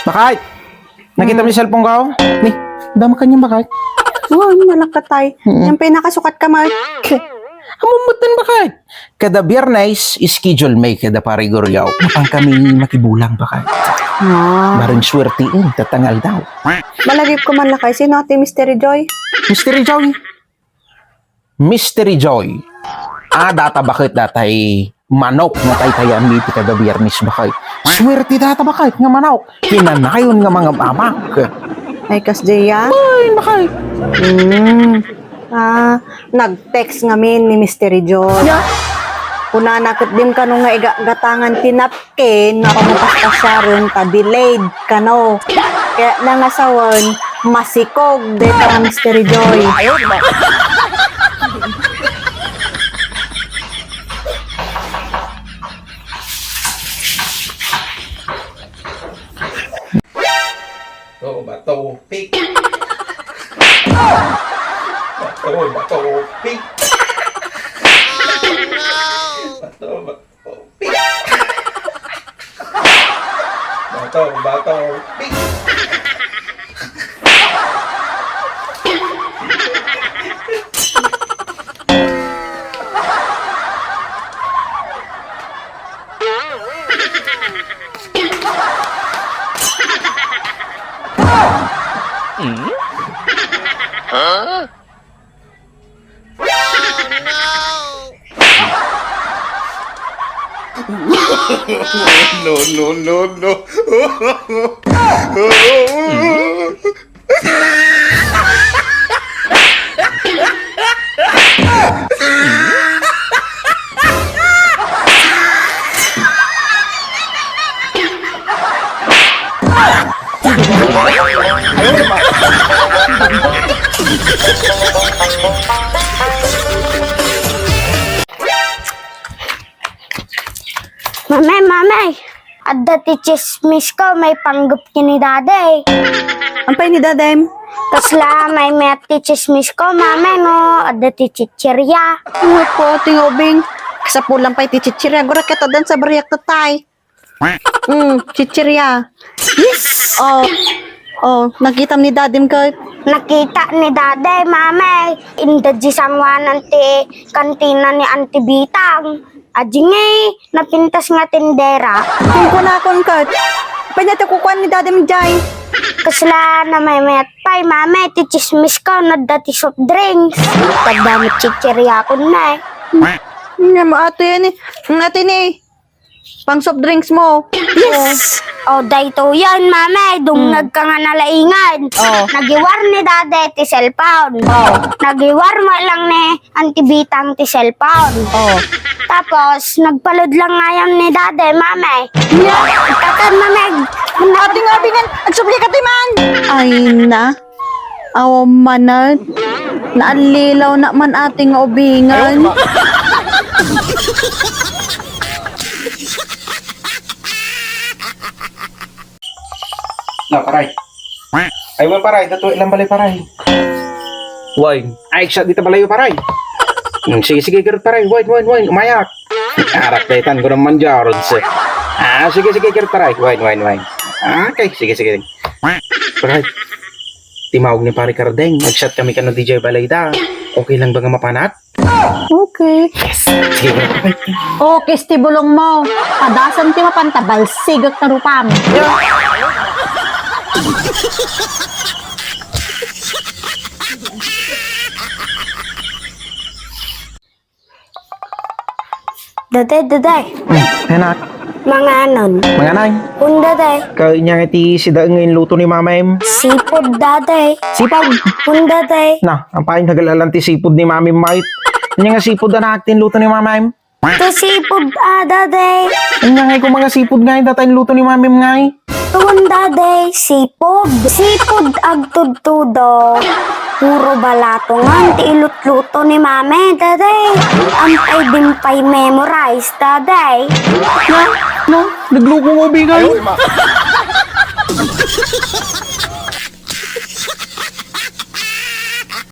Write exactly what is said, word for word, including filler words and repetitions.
Bakit? Nakita mo yung cellphone ko? Ni, dama ka niyan, bakit? Oo, nalakatay. Mm. Yung pinakasukat ka, Mark. Amo mo din, bakit? Kada Biyernes, schedule may kada pare Goryaw. Napang kami makibulang, bakit? Ah. Barang swerte, eh, tatangal daw. Malagip ko man lakay. Sino ati Mystery Joy? Mystery Joy? Mystery Joy. Ah, data bakit datay manok nga taytayan mi ti kada Biyernes bakay. Swerte data bakit nga manok. Kinanayon nga mga abak. Ay, kas diya? Ay, bakit? Hmm. Ah, nag-text ngamin ni Mystery Joy. Ya? Kunana ket dim kano nga iga-, gatangan ti nap- Ken, mapamupaspasyaren ta delayed kano. Kaya nangasawen, masikog deta Mystery Joy. Bato, bato, pick. Bato, bato, pick. Bato, bato. Bato, bato. No, no, no, no. Mamay, mamay, adda ti chismis ko, maipanggep ken ni Daddy. Apay ni Daddy? Kasla, maymayat ti chismis ko, mamay, no, adda ti chichirya. Ano po, Ate Obing? Kasapulan pay ti chichirya. Gura ket addan sa bariak tatay. Mm, chichirya. Yes! Oh. Oh, nakitam ni Daddy ket? Nakita ni Daddy, mamay. Inda di sanguanan ti kantina ni Auntie Bitang. Adi ngay, napintas nga tindera. Kunkunakon ket. Pwede ti kukuan ni Daddy jay. Kasla na maymayat pay, mamay, ti chismis ko, nadda ti soft drinks. Tadda met chichirya ko na eh. Nga mo, ate ni, ate ni. Pang soft drinks mo. Yes! O, daytoyen, mamay. Dungngeg ka nga nalaingan. Oh. Nagiwar ni Daddy ti cellphone. Oh. Nagiwar met lang ni Auntie Bitang ti cellphone. Oh. Tapos, nagpalud lang ngayam ni Daddy, mamay. Yeah. Kakan, mamay. Ate nga, bingan. Agsubli ka, ti man. Ay na. Awan manen. Naallilaw na man ate nga ubingan. Na, paray. Ay, wen, paray. Datoy lang balay, paray. Wen. Ay, siya dita balay, paray. Hmm, sige, sige, garud, paray. Wen, wen, wen. Umayak. Arak, daytan ko naman, Jarod, sir. Ah, sige, sige, garud, paray. Wen, wen, wen. Okay, sige, sige. Paray. Timawag ni Pare Kardeng. Nag-chat kami kano D J Balayda. Okay lang ba nga mapanat? Okay. Yes. Sige, bye. Okay, ti bulong mo. Padasan ti mapanta, balsigek na rupam. Daday, daday. Hmm, anak. Manganon. Manganay. Unda, day. Kanya nga ti sida nga inluto ni Mama Em. Sipod, daday. Sipag? Unda, day. Na, ang pain nagalalan ti sipod ni Mama Em, mait. Kanya nga sipod, anak, ti inluto ni Mama Em. Ti sipod, ah, daday. Kanya nga ikaw mga sipod nga, data inluto ni Mama Em nga. Tuon, daday, sipod. Sipod agtudtudo. Puro balatongan ti ilutluto ni Mami, daday. Ampay din pay memorize, daday. No, no, nagloko mo, bingay.